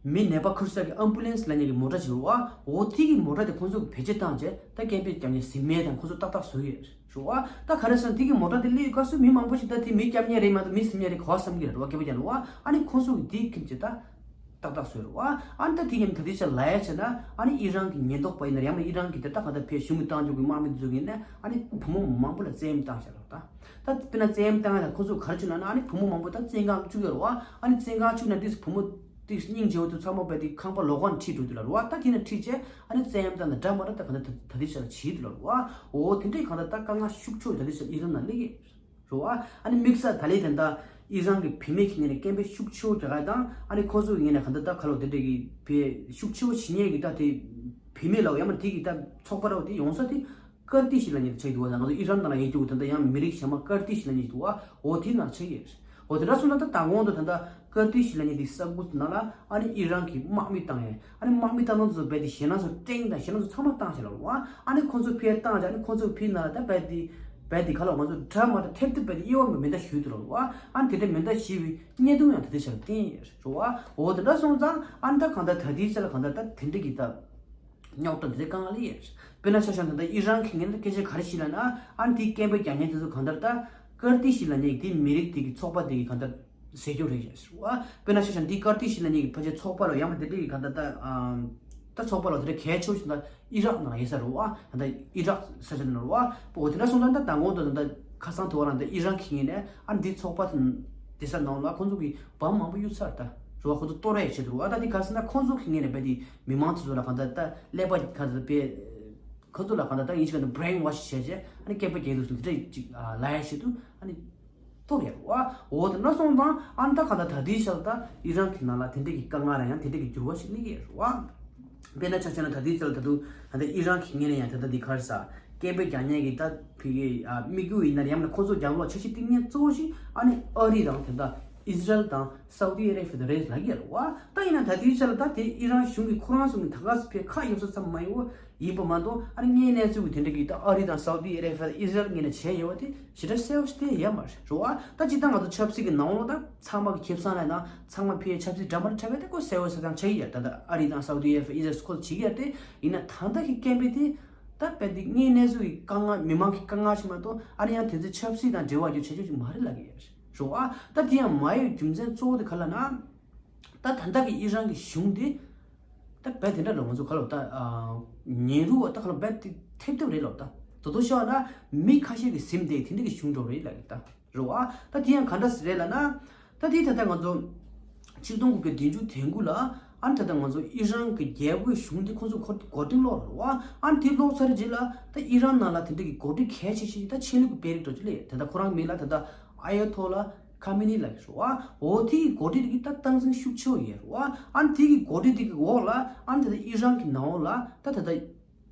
མི་ནད་པ་ཁུར་ས་གི་ཨམ་བུ་ལན་སི་ལབ་མཁན་གྱི་མོ་ཊ་ཅིག་ཡོད་བ། འོ་དེ་གི་མོ་ཊ་དེ་ཁོང་ཚོ་གི་བེད་སྤྱོད་བཏང་རྗེས་ད་སྐད་འབོད་རྒྱབ་མཁན་གཟིམ་མལ་དང་ཁོང་ཚོ་ཏག་ཏག་བཟོས་ཡོད་རེད་བ། ད་ག་རེ་ཟེར་ན་དེ་གི་མོ་ཊ་དེ་སླེབས་སྐབས་སུ་མི་མང་པོ་ཞིག་ད་དེ་མི་སྐྱབས་གནས་རེད་མ་གཏོགས་མི་གཟིམ་མལ་རེད་ག་བ་བསམ་གི་རེད་བ། སྐད་འབོད་རྒྱག་ལ་བ། ཨ་ནི་ཁོང་ཚོ་གི་དེ་ཁྱིམ་ཚེ་ད་ཏག་ཏག་བཟོས་རེད་བ། ཨ་ནི་ད་དེ་ཉམས་ད་དེ་ཆ་ལ་ཡ་བྱས་ན་ཨ་ནི་ཨི་རན་གི་ཉེན་རྟོག་པ་ཡིན་ན་ཡང་ན་ཨི་རན་གི་དེ་ད་ག་ད་ཕེ་གཞུང་གི་བཏང་རྒྱུ་གི་དམག་མི་དེ་ཚོ་གི་ཡིན་ན་ཨ་ནི་བུ་མོ་མང་པོ་ལ་བཙན་གཡེམ་བཏང་བཞག་རེད་ད། ད་དཔེར་ན་བཙན་གཡེམ་བཏང་ཡ་ལ་ཁོ་ཚོ་ག་རེ་བྱུང་ན་ཨ་ནི་བུ་མོ་མང་པོ་ད་བཙོན་ཁང་བཅུག་ཡོད་རེད་བ། ཨ་ནི་བཙོན་ཁང་བཅུག་ན་ཏིས་བུ་མོ་ཏིས་སྙིང་རྗེ་བོ་དུ་ཚང་མ་བས་ཏི་ཁང་པ་ལོག་ག་ཁྲིད་འགྲོ་དུས་ལ་རེད་བ། ད་དེ་ན་ཁྲིད་བྱས་ཨ་ནི་བཙན་གཡེམ་བཏང་ན་འདྲ་མ་འདྲ་ད་ག་ད་ད་དེ་ཆ་ལ་བྱེད་དུ་ལ་རེད་བ། འོ་དེ་འདྲའི་གང་ད་ད་དཀའ་ངལ་ཤུགས་ཆེ་བོ་ད་དེ་ཆ་ལ་ཨི་རན་ན་སླེབས་ཡོད་རེད་བ། ཨ་ནི་དམིགས་བསལ་ད་ལེ་དེ་འདྲ་ཨི་རན་གྱི་བུད་མེད་ཁྱི་ངན་ནས་སྐད་འབོད་ཤུགས་ཆེ་བོ་རྒྱག་ག་དང་ཨ་ནི་ཁོ་ཚོ་གི་ངན་ནས་གང་ད་ད་ཁ་ལོ་དེ་འདྲའི་གི་བེད་ཤུགས་ཆེ་བོ་བྱེད་མཁན་གི་ད་དེ་བུད་མེད་ལ་ཡང་མ་དེ་གི་ད་ཚོགས་པ་ར་བ་དེ་ཡོང་ས་དེ། ཀར་ཏི་ཤི་ལབ་མཁན་དེ་ཆགས་འདུག་བ། ད་ང་ཚོ་ཨི་རན་ནང་ལ་ཡོད་རྒྱུ་ད་ལྟ་ཡང་མི་རིགས་གཞན་མ་ཀར་ཏི་ཤི་ལབ་མཁན་ཞིག་འདུག་བ། འོ་དེ་ནང་ཆགས་ཡོད། འོ་དེ་འདྲ་སོང་ན་ད་དང་གོང་དུ་ད་ལྟ་ཀར་ཏི་ཤི་ལབ་མཁན་དེ་ས་ཁུལ་དེ་ནང་ལ་ཨ་ནི་ཨི་རན་གྱི་དམག་མི་བཏང་ཡས། ཨ་ནི་དམག་མི་བཏང་སྟངས་དེ་ཚོ་རྦད་དེ་ཞེད་སྣང་ཚོ་སྐྲན་དང་ཞེད་སྣང་ཚོ་ཚང་མ་བཏང་བྱས་ལ་བ། ཨ་ནི་ཁོང་ཚོ་ཕེ་བཏང་བྱས་ཨ་ནི་ཁོང་ཚོ་ཕེ་ནང་ལ་ད་རྦད་དེ་རྦད་དེ་ག་ལ་ང་ཚོ་འདྲ་མ་འདྲ་ཐེབས་ཐེབས་རྦད་དེ་དབྱེ་བ་མེད་མེ་མདའ་གཞུས་འདུག་ལ་བ། ཨ་ནི་དེ་འདྲ་མེ་མདའ་གཞུས་པའི་བརྙན་ཐུང་ཡང་ད་ལྟའི་ཆར་བསྟན་ཡས་རེད་བ། འོ་དེ་འདྲ་སོང་ཙང་ཨ་ནི་ད་གང་ལྟར་ད་ལྟའི་ཆར་ལ་གང་ལྟར་ད་དེ་འདྲ་གི་ད། རྙོག་དྲ་འདི་འདྲའི་དཀའ་ངལ་ཡོད། དཔེར་ན་ཆ་བཞག་ན་ད་ལྟ་ཨི་རན་གྱི་ངོས་ནས་སྐད་ཆ་ག་རེ་བཤད་ལབ་ན་ཨ་ནི་དེའི་སྐད་འབོད་རྒྱག་མཁན་དེ་ཚོ་གང་ལྟར་ད་ཀར་ཏི་ཤི་ལབ་མཁན་གྱི་དེ་མི་རིགས་དེ་གི་ཚོགས་པ་དེ་གི་གང་ལྟར་ཟེར་རྒྱུ་རེད་ཞེས་ཟེར་བ། དཔེར་ན་ཆ་བཞག་ན་དེ་ཀར་ཏི་ཤི་ལབ་མཁན་གྱི་ཕལ་ཆེར་ཚོགས་པ་ལ་ཡང་མ་དེ་འདྲའི་གི་གང་ལྟར་ད་ཨམ་ད་ཚོགས་པ་ལ་དེ་འདྲ་གལ་ཆེ་བོ་ཞིག་ད་ཨི་རག་ནང་ཡོད་ས་རེད་བ། ད་ལྟ་ཨི་རག་ས་ཆ་ནང་རེད་བ། འོ་དེ་འདྲ་སོང་ཙང་ད་མདང་དགོང་དུ་ད་ལྟ་ཁ་སང་དུ་བ་ལ་ད་ཨི་རན་གྱི་ངོས་ནས་ཨ་ནི་དེ་ཚོགས་པ་དེ་ས་ནང་ལ་ཁོང་ཚོ་གི་བམ་མང་པོ་གཡུག་ཚར་ད་རེད་བ། ཁོང་ཚོ་གཏོར་ཡས་བྱེད་དུ་རེད་བ། ད་དེ་ག་ཟེར་ན་ཁོང་ཚོ་གི་ངོས་ནས་རྦད་དེ། མི་མང་ཚོ་ལ་གང་ལྟར་ད་ཀླད་པ་གང་ལྟར་དཔེ། ཁོ་ཚོ་ལ་གང་ལྟར་ད་ཡིན་ཅིག་གང་ལྟར་brainwash་བྱས་རྗེས་ཨ་ནི་སྐད་པ་རྒྱག་འདུག་ཟེར་འདི་འདྲ་ཅིག་ལབ་ཡ་ཞིག་འདུག་ཨ་ནི་གཏོར་ཡ་རེད་བ། འོ་དེ་འདྲ་སོང་ཙང་ཨ་ནི་ད་གང་ལྟར་ད་ལྟའི་ཆར་ད་ཨི་རན་གྱི་ནང་ལ་དེ་འདྲ་གི་དཀའ་ངལ་ར་ཡང་དེ་འདྲ་གི་འགྱུར་བ་ཞིག་སླེབས་ཡས་རེད་བ། དཔེར་ན་ཆ་བཞག་ན་ད་ལྟའི་ཆར་ད་དུང་ད་ལྟ་ཨི་རན་གྱི་ངོས་ནས་ཡང་ད་ལྟ་འདི་ག་རེ་ཟ་སྐད་པ་རྒྱག་མཁན་གྱི་ད་ཕི་གི་དམིགས་ཡུལ་ཡིན་ན་ཡང་ན་ཁོ་ཚོ་རྒྱབ་ལོགས་འཆར་གཞི་བཏིང་མཁན་གཙོ་བོ་ཞིག་ཨ་ནི་ཨ་རི་དང་དེ་འདྲ་ཨི་ཟི་རལ་དང་སའུ་ཏི་ཨ་རེ་བྷི་དེ་རེད་ལབ་ཀྱི་ཡོད་རེད་བ། ད་ཡིན་ན་ད་ལྟའི་ཆར་ལ་ད་དེ་ཨི་རན་གཞུང་གིས་ཁོ་རང་ཚོ་གི་ད་ག་སེ་ཕེ་ཁ་གཡར་ས་ཙམ་མ་ཡོང་བ་ཡིན་པ་མ་གཏོགས་ཨ་ནི་དངོས་གནས་ཚུལ་གྱི་དེ་འདྲ་གི་ད་ཨ་རི་དང་སའུ་ཏི་ཨ་རེ་བྷི་ཨི་ཟི་རལ་ངོས་ནས་བྱས་ཡོད་པ་དེ་ཞེ་དྲག་གསལ་པོ་ཞིག་བསྟན་ཡོད་མ་རེད་རེད་བ། ད་སྤྱིར་བཏང་ང་ཚོ་ཆབ་སྲིད་ཀྱི་ནང་ལོགས་ད་ཚང་མ་གི་ཁེ་བཟང་ལ་ན་ཚང་མ་ཕེ་ཆབ་སྲིད་འདྲ་མ་འདྲ་འཁྲབ་པ་དེ་ཁོ་གསལ་པོ་གསལ་ཐང་ཆགས་ཀྱི་ཡོད། ད་ད་ཨ་རི་དང་སའུ་ཏི་ཨ་རེ་བྷི་ཨི་ཟི་རལ་ཁོ་ཚོ་བྱེད་ཀྱི་ཡོད་དེ། ཡིན་ན་ད་ལྟ་གི་སྐད་འབོད་དེ་ད་དཔེ་དེ་དངོས་གནས་ཚུལ་གྱི་དཀའ་ངལ་མི་མང་གི་དཀའ་ངལ་ཞིག་མ་གཏོགས་ཨ་ནི་ཡང་དེ་ཚོ་ཆབ་སྲིད་དང་འབྲེལ་བ་རྒྱུ་བྱེད་རྒྱུ་ཞིག་མ་རེད་ལབ་ཀྱི་ཡོད་རེད་བ། ད་དེ་ཡང་མ་ཡོད་རྒྱུ་མཚན་གཙོ་བོ་དེ་ག་ལ་ན། ད་ད་ལྟ་གི་ཨི་རན་གྱི་གཞུང་དེ་ད་རྦད་དེ་འདྲ་ལོ་ང་ཚོ་ག་ལོ་ད་ཉེ་རུ་བ་ད་ག་ལོ་རྦད་དེ་ཐེབས་ཐེབས་རེད་ལོ། ད་དོ་དོ་ཤོད་ན་མི་ཁ་ཤས་ཀྱི་སེམས་དེ་དེ་འདྲ་གི་གཞུང་འགྲོ་རེད་ལབ་ཀྱི་ད་རེད་བ། ད་དེ་ཡང་ག་འདྲ་ཟེར་རེད་ལབ་ན། ད་དེ་ད་ལྟ་ང་ཚོ་ཆིག་སྟོང་དགུ་བརྒྱ་བདུན་ཅུ་དོན་དགུ་ལ་ཨ་ནི་ད་ལྟ་ང་ཚོ་ཨི་རན་གྱི་རྒྱལ་པོའི་གཞུང་དེ་ཁོ་ཚོ་ཁོ་གོ་སྒྲིག་སློག་རེད་བ། ཨ་ནི་དེ་སློག་ཚར་རྗེས་ལ་ད་ཨི་རན་ནང་ལ་དེ་འདྲ་གི་གོ་སྒྲིག་གལ་ཆེ་ཤོས་ད་ཆོས་ལུགས་ཀྱི་དཔོན་རིགས་འགྲོ་རྒྱུ་ལས་ད་ལྟ་ཁོ་རང་མིང་ལ་ད་ལྟ་ཨ་ཡ་ཐོ་ལ་ཁ་མི་ནི་ལབ་ཀྱི་རེད་བ། འོ་དེ་གི་གོ་སྒྲིག་གི་ད་སྟངས་འཛིན་ཤུགས་ཆེ་བོ་ཡོད་རེད་བ། ཨ་ནི་དེ་གི་གོ་སྒྲིག་དེ་གི་འོག་ལ་ཨ་ནི་ད་ལྟ་ཨི་རན་གྱི་ནང་ལོགས་ལ་ད་ད་ལྟ་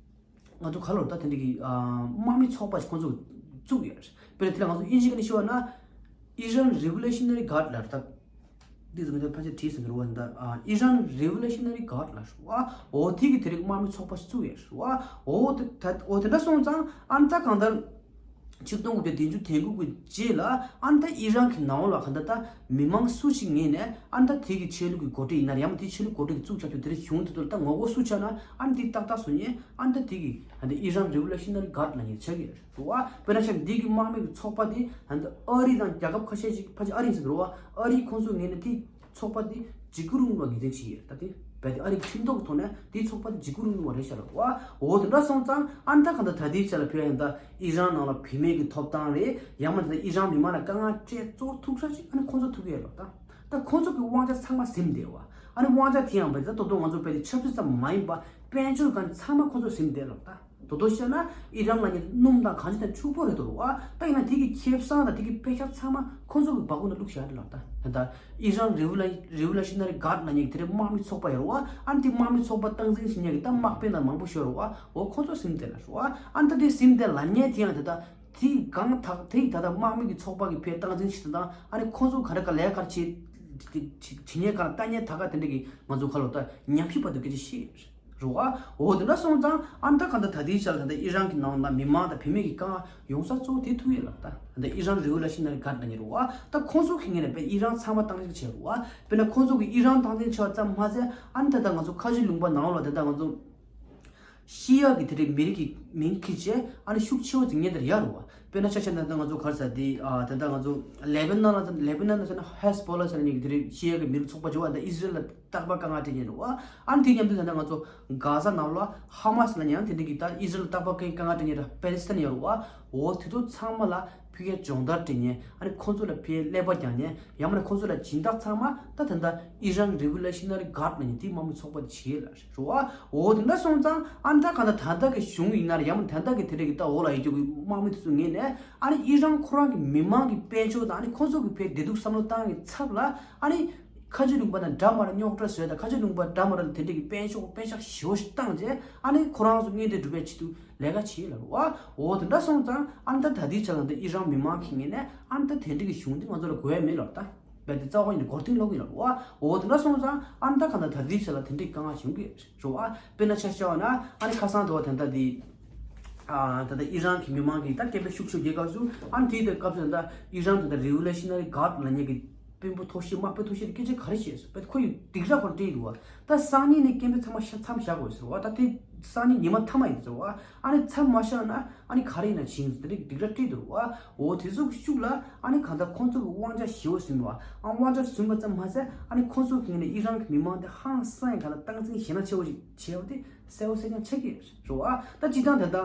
ང་ཚོ་ག་ལོར་ད་དེ་འདྲ་གི་དམག་མི་ཚོགས་པ་ཞིག་ཁོང་ཚོ་ བཙུགས་ཡོད། དཔེར་ན་དེ་ལ་ང་ཚོ་དབྱིན་ཇི་སྐད་ནས་ཞུ་བ་ན་Iran Revolutionary Guard ལབ་རེད་ད། འདི་ཚོ་ང་ཚོ་ཕལ་ཆེར་བྲིས་ཟིན་འགྲོ་བ་འདི་ཨ་Iran Revolutionary Guard ལབ་རེད་བ། འོ་དེ་གི་དེ་རིང་དམག་མི་ཚོགས་པ་བཙུགས་ཡོད་རེད་བ། འོ་དེ་ད་འོ་དེ་འདྲ་སོང་ཙང་ཨ་ནི་ད་གང་ལྟར་ཆིག་སྟོང་དགུ་བརྒྱ་བདུན་ཅུ་དོན་དགུ་གི་རྗེས་ལ་ཨ་ནི་ད་ཨི་རན་གྱི་ནང་ལ་གང་ལྟར་ད་མི་མང་སུ་ཞིག་ངོས་ནས་ཨ་ནི་ད་དེ་གི་ཆོས་ལུགས་ཀྱི་འགོ་ཁྲིད་ཡིན་ན་ཡང་དེ་ཆོས་ལུགས་འགོ་ཁྲིད་ཀྱི་བཙུགས་བྱ་རྒྱུ་དེ་རིང་གཞུང་དེ་ཚོ་ལ་ད་ངོ་རྒོལ་སུ་བྱས་ན་ཨ་ནི་དེ་ཏག་ཏག་བཟོ་ཉེན་ཨ་ནི་ད་དེ་གི་ཨ་ནི་ད་Iran Revolutionary Guard ལབ་ཉེན་ཆགས་ཀྱི་རེད་བ། དཔེར་ན་ཆ་འདི་གི་དམག་མི་གི་ཚོགས་པ་དེ་ཨ་ནི་ད་ཨ་རི་དང་རྒྱལ་ཁབ་ཁ་ཤས་ཤིག་ཕལ་ཆེར་ཨ་རི་ཡིན་ཟེར་གི་རེད་བ། ཨ་རིའི་ཁོང་ཚོ་ངོས་ནས་དེ་ཚོགས་པ་དེ་འཇིགས་སྐུལ་རིང་ལུགས་ལ་ངོས་འཛིན་བྱེད་ཀྱི་ཡོད། ད་དེ་རྦད་དེ་ཨ་རིའི་ཁྲིམས་ཐོག་གི་ཐོག་ནས་དེའི་ཚོགས་པ་དེ་འཇིགས་སྐུལ་རིང་ལུགས་པ་རེད་ཤག་ལབ་བ། འོ་དེ་འདྲ་སོང་ཙང་ཨ་ནི་ད་གང་ལྟར་ད་ལྟའི་ཆ་ལ་ཕེབས་ཡ་ཡིན་ད་ཨི་རན་ནང་ལ་བུད་མེད་ཀྱི་ཐོབ་ཐང་རེད། ཡང་མིན་ད་ཨི་རན་མི་མང་ལ་དཀའ་ངལ་སྤྲད་གཙོ་བོ་ཐུག་ས་ཅིག་ཨ་ནི་ཁོང་ཚོ་ཐུག་གི་ཡོད་ལབ་ད། ད་ཁོང་ཚོ་གི་དབང་ཆ་ཚང་མ་ཟིན་བསྡད་བ། ཨ་ནི་དབང་ཆ་དེ་ཡང་རྦད་དེ་ད་དོ་དོ་ང་ཚོ་རྦད་དེ་ཆབ་སྲིད་ཙམ་མ་ཡིན་པ་དཔལ་འབྱོར་གང་ཚང་མ་ཁོང་ཚོ་ཟིན་བསྡད་ལབ་ད། དོ་དོ་བཤད་ན་ཨི་རན་ལབ་ཉེན་སྣུམ་དང་གང་ཅི་དང་ཕྱུག་པོ་རེད་དོ་རུ་བ། ད་ཡིན་ན་དེ་གི་ཁེ་བཟང་དང་དེ་གི་པེ་ཤག་ཚང་མ་ཁོ་ཚོ་གི་སྦ་ཁུག་ནང་བླུགས་བཞག་རེད་ལབ་ད། ད་ལྟ་ཨི་རན་Revolu- Revolutionary Guard ལབ་ཉེན་གི་དེ་རིང་དམག་མི་ཚོགས་པ་ཡོད་རུ་བ། ཨ་ནི་དེ་དམག་མི་ཚོགས་པ་སྟངས་འཛིན་བྱེད་ཉེན་གི་ད་དམག་དཔོན་དང་མང་པོ་ཤོར་རུ་བ། འོ་ཁོ་ཚོ་ཟིན་བསྡད་ལབ་རུ་བ། ཨ་ནི་ད་དེ་ཟིན་བསྡད་ལབ་ཉེན་དེ་ཡང་ད་ལྟ་དེ་གང་དག་དེ་ཡི་ད་ལྟ་དམག་མི་གི་ཚོགས་པ་གི་ཕའི་སྟངས་འཛིན་བྱེད་དང་ཨ་ནི་ཁོ་ཚོ་ག་རེ་ག་ལས་ཀར་བྱེད་བྱེད་ཉེན་གང་ལྟ་ཉེན་ད་ག་དེ་འདྲ་གི་ང་ཚོ་ཁ་ལོ་ད་ཉམས་ཞིབ་པ་དུ་སྐད་ཆ་བཤད། རུ་བ། འོ་དེ་འདྲ་སོང་ཙང་ཨ་ནི་ད་གང་ལྟར་ད་ལྟའི་ཆར་ད་ལྟ་ཨི་རན་གྱི་ནང་ལ་མི་མང་དང་བུད་མེད་ཀྱི་དཀའ་ངལ་ཡོང་ས་གཙོ་བོ་དེ་ཐུག་ཡོད་ལབ་ད། ད་ལྟ་ཨི་རན་Revolutionary Guard ལབ་ཉེན་རུ་བ། ད་ཁོང་ཚོ་གི་ངོས་ནས་དཔེ་ཨི་རན་ཚང་མ་སྟངས་འཛིན་བྱས་རུ་བ། དཔེར་ན་ཁོང་ཚོ་གི་ཨི་རན་སྟངས་འཛིན་བྱས་པ་ཙམ་མ་ཟད་ཨ་ནི་ད་ལྟ་ང་ཚོ་ཁ་ཆེ་ལུང་པ་ནང་ལ་ད་ལྟ་ང་ཚོ་ཤི་ཡ་གི་དེ་འདྲའི་མི་རིགས་ཀྱི་མིང་ཁྱེར་བྱས་ཨ་ནི་ཤུགས་ཆེ་བོ་ཅིག་ཉེན་དེར་ཡོད་རུ་བ། དཔེར་ན་ཆ་བཞག་ན་ད་ལྟ་ང་ཚོ་ག་རེ་ཟེར་དེ་ཨ་ད་ལྟ་ང་ཚོ་ལེ་བྷ་ནན་ལ་ལེ་བྷ་ནན་ལ་ཟེར་ན་ཧེ་ཟ་བྷོ་ལ་ཟེར་ན་ཉིད་ཀྱི་དེ་འདྲའི་ཤི་ཡ་གི་མི་རིགས་ཚོགས་པ་བྱས་པ་ད་ཨི་ཟི་རེལ་ལ་རྟག་པར་དཀའ་ངལ་སྤྲད་ཉེན་རུ་བ། ཨ་ནི་དེ་མཉམ་དུ་ད་ལྟ་ང་ཚོ་གྷ་ཟ་ནང་ལ་ཧ་མ་སི་ལ་ཡང་དེ་འདྲ་གི་ད་ཨི་ཟི་རེལ་ལ་རྟག་པར་དཀའ་ངལ་སྤྲད་ཉེན་ར་པེ་ལེ་སི་ཐན་ཡོད་རུ་བ། འོ་དེ་ཚོ་ཚང་མ་ལ་ཕུལ་ཡ་སྦྱོང་བརྡར་སྤྲད་ཉེན་ཨ་ནི་ཁོང་ཚོ་ལ་ཕུལ་ཡ་ཀླད་པ་རྒྱག་ཉེན་ཡང་མིན་ན་ཁོང་ཚོ་ལ་སྦྱིན་བདག་ཚང་མ་ད་ད་ལྟ་ཨི་རན་Revolutionary Guard ལབ་ཉེན་དེ་དམག་མི་ཚོགས་པ་དེ་བྱེད་ལ་རུ་བ། འོ་དེ་འདྲ་སོང་ཙང་ཨ་ནི་ད་གང་ལྟར་ད་ལྟ་གི་གཞུང་ཡིན་ན་ཡང་མིན་ད་ལྟ་གི་དེ་འདྲ་གི་ད་འོག་ལ་ཡོད་རྒྱུ་གི་དམག་མི་དེ་ཚོ་ངོས་ནས་ཨ་ནི་ཨི་རན་ཁོ་རང་གི་མི་མང་གི་དཔལ་འབྱོར་དང་ཨ་ནི་ཁོང་ཚོ་གི་ཕའི་བདེ་སྡུག་བསམ་བློ་བཏང་གི་ཚབ་ལ་ཨ་ནི། ཁ་ཆེ་ལུང་པ་དང་འདྲ་མ་འདྲ་རྙོག་དྲ་བཟོས་དང་ཁ་ཆེ་ལུང་པ་འདྲ་མ་འདྲ་ལ་དེ་འདྲ་གི་དཔལ་འབྱོར་དཔེ་ཤག་ཞེ་པོ་ཞིག་བཏང་རྗེས་ཨ་ནི་ཁོ་རང་ཚོ་མངོན་འདོད་སྒྲུབ་པའི་ཆེད་དུ་ལས་ཀ་བྱེད་ལ་རུ་བ། འོ་དེ་འདྲ་སོང་ཙང་ཨ་ནི་ད་ད་ལྟའི་ཆ་ལ་འདི་ཨི་རན་མི་མང་གི་ངོས་ནས་ཨ་ནི་ད་དེ་འདྲ་གི་གཞུང་འདི་ང་ཚོ་ལ་དགོས་ཡ་མེད་ལབ་ད། རྦད་དེ་རྩ་བ་ཉིད་ནས་མགོ་རྟིང་སློག་གི་ལབ་རུ་བ། འོ་དེ་འདྲ་སོང་ཙང་ཨ་ནི་ད་གང་ལྟར་ད་ལྟའི་ཆ་ལ་དེ་འདྲ་གི་དཀའ་ངལ་བྱུང་གི་རུ་བ། དཔེར་ན་ཆ་བཞག་པ་ན་ཨ་ནི་ཁ་སང་དུ་བ་ད་ལྟ་འདི། ཨ་ད་ལྟ་ཨི་རན་གྱི་མི་མང་གིས་ད་སྐད་འབོད་ཤུགས་ཆེ་རྒྱག་སྐབས་སུ་ཨ་ནི་དེའི་སྐབས་སུ་ད་ལྟ་ཨི་རན་ད་ལྟ་Revolutionary Guard ལབ་མཁན་གྱི་དཔོན་པོ་མཐོ་ཤོས་དམག་དཔོན་མཐོ་ཤོས་དེ་སྐད་ཆ་ག་རེ་བཤད་སོང་བས་ཁོ་ཡི་སྡིགས་ར་ཁོ་སྤྲད་འདུག་བ། ད་སང་ཉིན་ནས་སྐད་འབོད་ཚང་མ་ཤ་མཚམས་བཞག་དགོས་ཟེར་བ། ད་དེ་སང་ཉིན་ཉི་མ་མཐའ་མ་ཡིན་ཟེར་བ། ཨ་ནི་མཚམས་མ་བཞག་ན་ཨ་ནི་ག་རེ་ཡིན་ན་བྱིན་ཟེར་དེ་འདྲའི་སྡིགས་ར་སྤྲད་འདུག་བ། འོ་དེ་ཚོ་གི་ཤུགས་ལ་ཨ་ནི་གང་ལྟར་ཁོང་ཚོ་གི་དབང་ཆ་ཞེ་པོ་ཟིན་པ། ཨ་དབང་ཆ་ཟིན་པ་ཙམ་མ་ཟད་ཨ་ནི་ཁོང་ཚོ་གི་ངོས་ནས་ཨི་རན་གྱི་མི་མང་དེ་ཧང་སང་ཡང་གང་ལྟར་སྟངས་འཛིན་ཞེ་དྲག་ཆེ་བོ་ཞིག་བྱས་པ་དེ་གསལ་པོ་གསལ་རྐྱང་ཆགས་ཀྱི་རེད་བ། ད་སྤྱིར་བཏང་ད་ལྟ་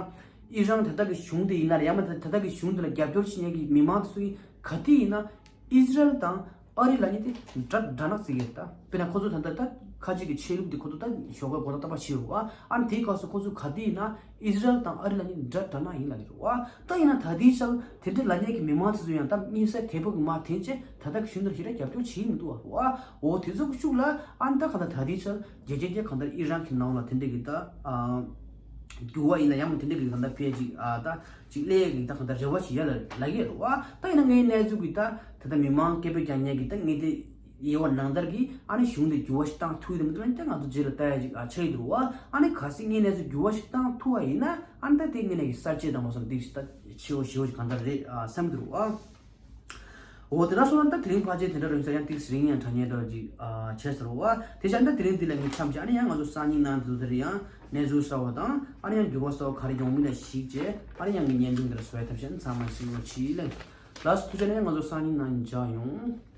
ཨི་རན་ད་ལྟ་གི་གཞུང་དེ་ཡིན་ན་རེད། ཡང་མིན་ད་ད་ལྟ་གི་གཞུང་དེ་ལ་རྒྱབ་སྐྱོར་བྱེད་མཁན་གྱི་མི་མང་དེ་ཚོ་གིས་ག་དུས་ཡིན་ན་ཨི་ཟི་རལ་དང་ཨ་རི་ལབ་མཁན་དེ་འདྲ་འདྲ་ནག་བརྩི་གི་རེད། ད་དཔེར་ན་ཁོ་ཚོ་ད་ལྟ་ད་ཁ་ཅིག་གི་ཆོས་ལུགས་དེ་ཁོ་ཚོ་ད་ཞོགས་ཀ་མགོ་ཐག་བཏགས་པ་བྱེད་རུ་བ། ཨ་ནི་དེའི་སྐབས་སུ་ཁོ་ཚོ་ག་དུས་ཡིན་ན་ཨི་ཟི་རལ་དང་ཨ་རི་ལབ་མཁན་འདྲ་འདྲ་ནག་ཡིན་ལབ་ཀྱི་རེད་བ། ད་ཡིན་ན་ད་ལྟའི་ཆར་དེ་འདྲ་ལབ་མཁན་གྱི་མི་མང་དེ་ཚོ་ཡང་ད་དམིགས་བསལ་དེ་ཕོ་གི་མ་འཐེན་བྱས་ད་ལྟ་གི་གཞུང་དེར་ཞེ་དྲག་རྒྱབ་སྐྱོར་བྱེད་ཀྱི་མི་འདུག་བ། འོ་དེ་ཚོ་གི་ཤུགས་ལ་ཨ་ནི་ད་ག་ད་ད་ལྟའི་ཆར་རྒྱལ་སྤྱིའི་གང་ལྟར་ཨི་རན་གྱི་ནང་ལ་དེ་འདྲ་གི་ད་ཨ་འགྱུར་བ་ཡིན་ན་ཡང་མ་དེ་འདྲ་གི་གང་ལྟར་ཕལ་ཅིག་ཨ་ད་ཅིག་སླེབས་ཡས་ཀྱི་ད་གང་ལྟར་རེ་བ་ཞིག་ཡོད་ལ་ལབ་ཀྱི་རེད་བ། ད་ཡིན་ན་ངའི་གནས་ཚུལ་གི་ད་ད་ལྟ་མི་མང་སྐད་འབོད་རྒྱག་མཁན་གྱི་ད་ངས་དེ་དབྱེ་བ་ནང་ལྟར་གྱི་ཨ་ནི་གཞུང་དེ་འགྱུར་བ་ཞིག་བཏང་ཐུབ་ཡོད་མི་འདུག་ལ་ད་ང་ཚོ་རྗེས་ལ་ལྟ་ཡ་ཅིག་ཨ་ཆགས་ཡོད་འདུག་བ། ཨ་ནི་གལ་སྲིད་ངའི་གནས་ཚུལ་འགྱུར་བ་ཞིག་བཏང་ཐུབ་པ་ཡིན་ན་ཨ་ནི་ད་དེ་ངོས་ནས་ཀྱི་གསར་བརྗེ་དང་མ་སོང་འདི་ཞིག་ད་ཆེ་བོ་ཞེ་བོ་ཞིག་གང་ལྟར་རེད་ཨ་བསམ་གྱི་འདུག་བ། འོ་དེ་འདྲ་སོང་ན་ད་དེ་རིང་ཕལ་ཆེར་དེ་འདྲ་རིང་ས་ཡང་ཏིག་རིང་ཡང་དྲ་ཉེ་འདྲ་ཅིག་ཨ་བྱས་ཟེར་བ། དེ་བྱས་ན་ད་དེ་རིང་འདི་ལ་ངས་མཚམས་བཞག་ཨ་ནི་ཡང་ང་ཚོ་སང་ཉིན་གནངས་ཚེ་དེར་ཡང་གནས་ཚུལ་གསར་བ་དང་ཨ་ནི་ཡང་འགྱུར་བ་གསར་བ་ག་རེ་ཡོང་མིན་ལ་གཞིགས་བྱས་ཨ་ནི་ཡང་ངའི་བརྙན་ཐུང་འདི་ལ་བཟོ་བའི་ཐབས་ཤེས་ཚང་མ་གཟིགས་རོགས་གྱིས་ལེ། ལགས་སོ་ཐུགས་རྗེ་ཆེ། ཨ་ནི་ཡང་ང་ཚོ་སང་ཉིན་གནངས་ཉིན་མཇལ་ཡོང་།